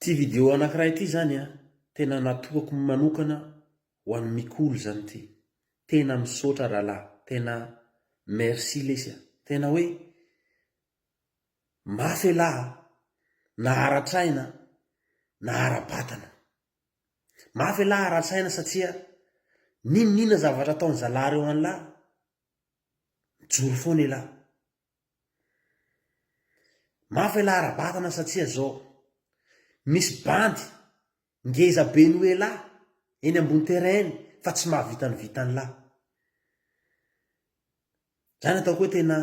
Ity vidéo anankiray ity zany a, tena natokako manokana ho an'i Mikolo zany ity. Tena misaotra rahalahy, tena merci lesy a. Tena hoe mafy elah a, na ara-tsaina na ara-batana. Mafy elah ara-tsaina satria n'inon'inona zavatra ataon'ny zalahy reo an'lah, mijoro foana elah. Mafy elah ara-batana satria zao, misy bandy ngeza be noho elah eny ambony terrain eny fa tsy mahavita ny vitan'lah. Zany ataoko hoe tena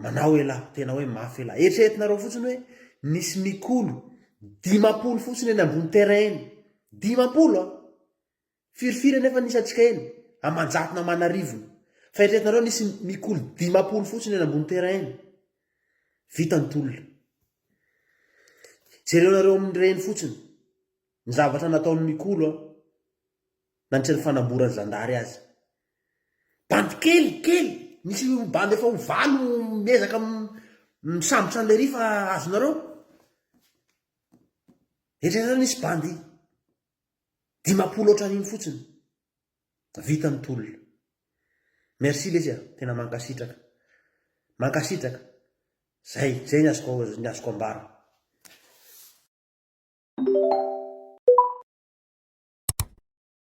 manao elah, tena hoe mafy elah. Eritreretinareo fotsiny hoe nisy mikolo 50 fotsiny eny ambony terrain eny, 50 an! Firifiry anefa ny isantsika eny? Aman-jatony aman'arivony. Fa eritreretinareo nisy mikolo 50 fotsiny eny ambony terrain eny. Vita ny tolona. Jereonareo amin'ireny fotsiny ny zavatra nataon'ny mikolo an, nandritra ny fanamboran'ny zandary azy. Bandy kely, kely, misy bandy efa ho valo miezaka misambotra an'ilay ry fa azonareo. Eritreretinareo nisy bandy 50 ohatran'iny fotsiny. Vita ny tolona. Merci lesy a, tena mankasitraka. Mankasitraka. Zay, zay ny azoko ny azoko ambara.